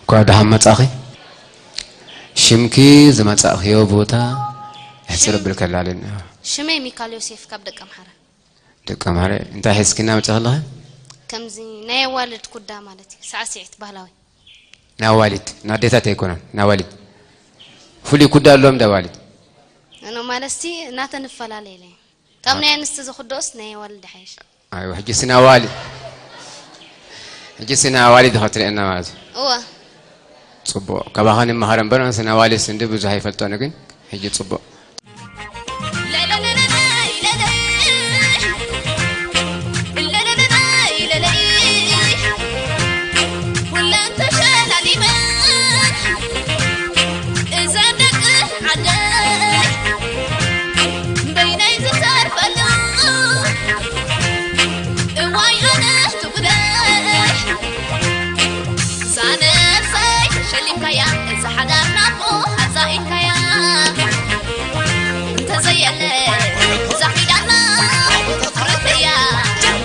እንኳዕ ደሓን መጻኺ። ሽምኪ ዝመጻእኽዮ ቦታ ሕጽር ብል ከላልን። ሽመይ ሚካል ዮሴፍ ካብ ደቀ ምሓረ። ደቀ ምሓረ፣ እንታይ ሒዝኪና መጻኺ ኣለኺ? ከምዚ ናይ ኣዋልድ ኩዳ ማለት እዩ፣ ሳዕስዒት ባህላዊ። ናይ ኣዋልድ፣ ናይ ኣዴታት ኣይኮነን፣ ናይ ኣዋልድ። ፍሉይ ኩዳ ኣለዎም ዳ ኣዋልድ? እኖ ማለትሲ እናተን እፈላለ ኢለ። ካብ ናይ ኣንስቲ ዝኹደኦስ ናይ ኣዋልድ ይሓይሽ። ኣይዋ፣ ሕጂ ስና ኣዋልድ፣ ሕጂ ስና ኣዋልድ ኢኻ ትርእየና ማለት እዩ። እወ። ጽቡቕ፣ ካባኻ ንመሃር እምበር፣ ኣንስና ኣዋልድስ እንዲ ብዙሕ ኣይፈልጦን፣ ግን ሕጂ ጽቡቕ። ኩለን ተሸላሊመን እዘን ደቂ ዓደይ በይነይ ዝተርፈሉ እዋይ ኣነ ትጉደይ እዛ ነብሰይ ሸሊምካያ እዛ ሓዳር ናቦ ሓፃኢካያ እንተዘየለ እዛ ኪዳና ትኽርተያ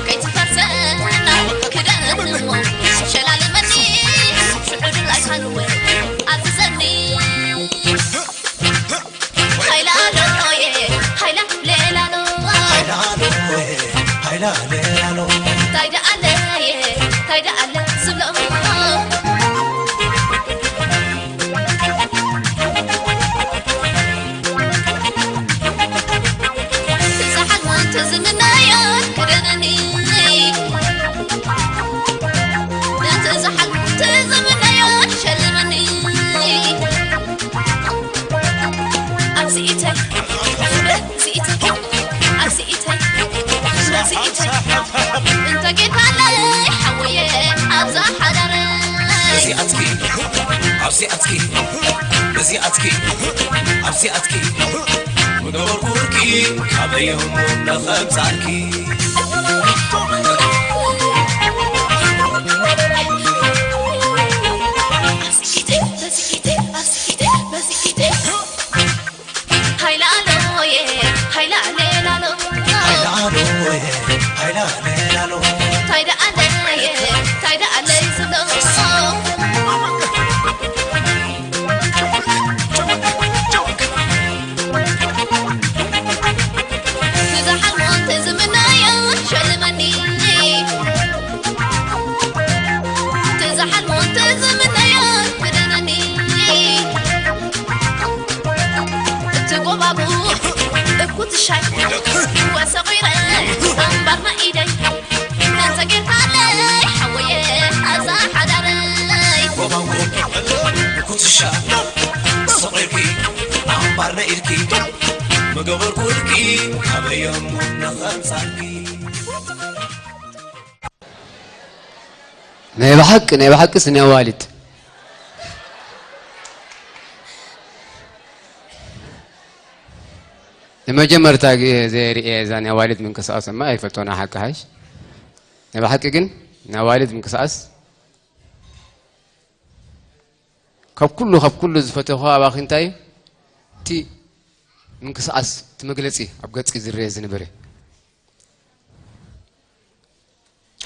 ከይትፈርሰና ክደን እሞ ሸላልመኒ ሽዑ ድላይካን እውን ኣዝዘኒ ሃይላሎየ ሃይላ ሌላሎ ሃይላሎየ ሃይላ ሌላሎ እንታይ ደኣለየ እንታይ ደኣለ ዝብሎ እዛ ሓልሞን ትዝምነዮን ክደነኒ ነቲ እዛ ሓልሞን ትዝምነዮን ሸልመኒ ኣብዚኢተይ ኣብዚኢተይ ኣብዚኢተይ ኣብዚኢተይ እንተ ጌታለይ ሓወየ ኣብዛ ሓዳረ እዚኣትኪ ኣብዚኣትኪ እዚኣትኪ ኣብዚኣትኪ ምገበርኩልኪ ካበዮም ነኸምፃልኪ ሃይላሎየ ሃይላሌላሎ ሃይላሎየ ሃይላሌላሎ ታይዳ ኣለየ ታይዳ ኣለይ ዝብሎ ትዝሓልሞን ትዝምነዮ ሸልመኒ ትዝሓልሞን ትዝምነዮ ክደነኒ እቲ ጎባጉ እኩትሻይ ወሰቒረ ኣምባርና ኢደይ ነንተ ጌርካለይ ሓወየ ኣዛ ሓዳረይ ጎባጉ ኩትሻ ሰቒርኪ ኣምባርና ኢድኪ መገበርኩልኪ ኣበዮም ነኸምፃልኪ ናይ ብሓቂ ናይ ብሓቂ ስኒ ኣዋልድ ንመጀመርታ ግዜ ርእየ እዛ ናይ ኣዋልድ ምንቅስቃስ እማ ኣይፈልጦና ሓቂ ሓይሽ ናይ ብሓቂ ግን ናይ ኣዋልድ ምንቅስቃስ ካብ ኩሉ ካብ ኩሉ ዝፈተኹ ኣባኺ እንታይ እቲ ምንቅስቃስ እቲ መግለፂ ኣብ ገፂ ዝረየ ዝነበረ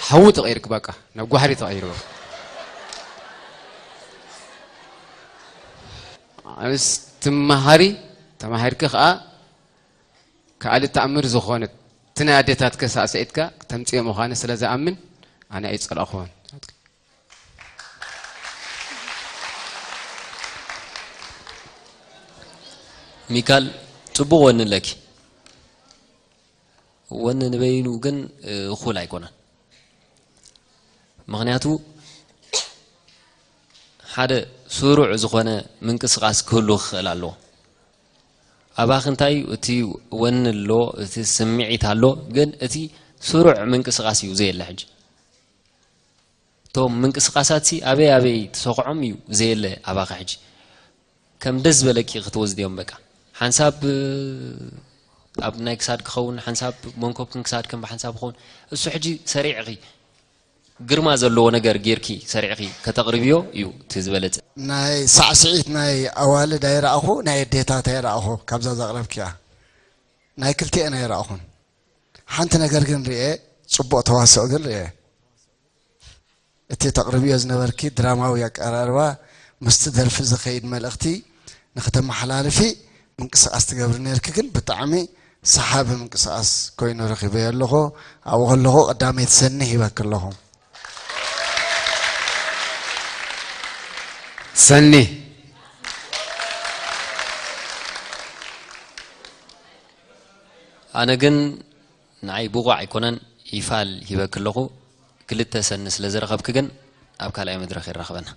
ሓዊ ተቐይርክ በቃ ናብ ጓሕሪ ተቐይሩ በቃ ምስ ትመሃሪ ተማሂርክ ከዓ ከኣሊ ተኣምር ዝኾነ እቲ ናይ ኣዴታትከ ሳዕስዒትካ ተምፅኦ ምዃነ ስለ ዝኣምን ኣነ ኣይፀላእኹዎን ሚካል ጽቡቕ ወኒ ኣለኪ። ወኒ ንበይኑ ግን እኹል ኣይኮነን። ምኽንያቱ ሓደ ስሩዕ ዝኾነ ምንቅስቓስ ክህሉ ክኽእል ኣለዎ። ኣባኺ እንታይ እቲ ወኒ ኣሎ፣ እቲ ስምዒት ኣሎ፣ ግን እቲ ስሩዕ ምንቅስቓስ እዩ ዘየለ ሕጂ። እቶም ምንቅስቓሳትሲ ኣበይ ኣበይ ትሰኹዖም እዩ ዘየለ ኣባኺ ሕጂ። ከም ደስ ዝበለኪ ክትወስድዮም በቃ። ሓንሳብ ኣብ ናይ ክሳድ ክኸውን፣ ሓንሳብ መንኮብክን ክሳድክን ብሓንሳብ ክኸውን። እሱ ሕጂ ሰሪዕኺ ግርማ ዘለዎ ነገር ጌርኪ ሰሪዕኺ ከተቕርብዮ እዩ እቲ ዝበለጸ። ናይ ሳዕስዒት ናይ ኣዋልድ ኣይረኣኹ፣ ናይ ኣዴታት ኣይረኣኹ ካብዛ ዘቕረብክያ። ናይ ክልቲኤን ኣይረኣኹን። ሓንቲ ነገር ግን ርእየ፣ ጽቡቕ ተዋስኦ ግን ርእየ። እቲ ተቕርብዮ ዝነበርኪ ድራማዊ ኣቀራርባ ምስቲ ደርፊ ዝኸይድ መልእኽቲ ንክተመሓላልፊ ምንቅስቃስ ትገብሪ ነርኪ፣ ግን ብጣዕሚ ሰሓቢ ምንቅስቃስ ኮይኑ ረኺበዮ ኣለኹ። ኣብኡ ከለኹ ቀዳመይቲ ሰኒ ሂበኪ ኣለኹ። ሰኒ፣ ኣነ ግን ንዓይ ብቑዕ ኣይኮነን፣ ይፋል ሂበኪ ኣለኹ። ክልተ ሰኒ ስለ ዝረኸብኪ ግን ኣብ ካልኣይ መድረኽ የራኽበና።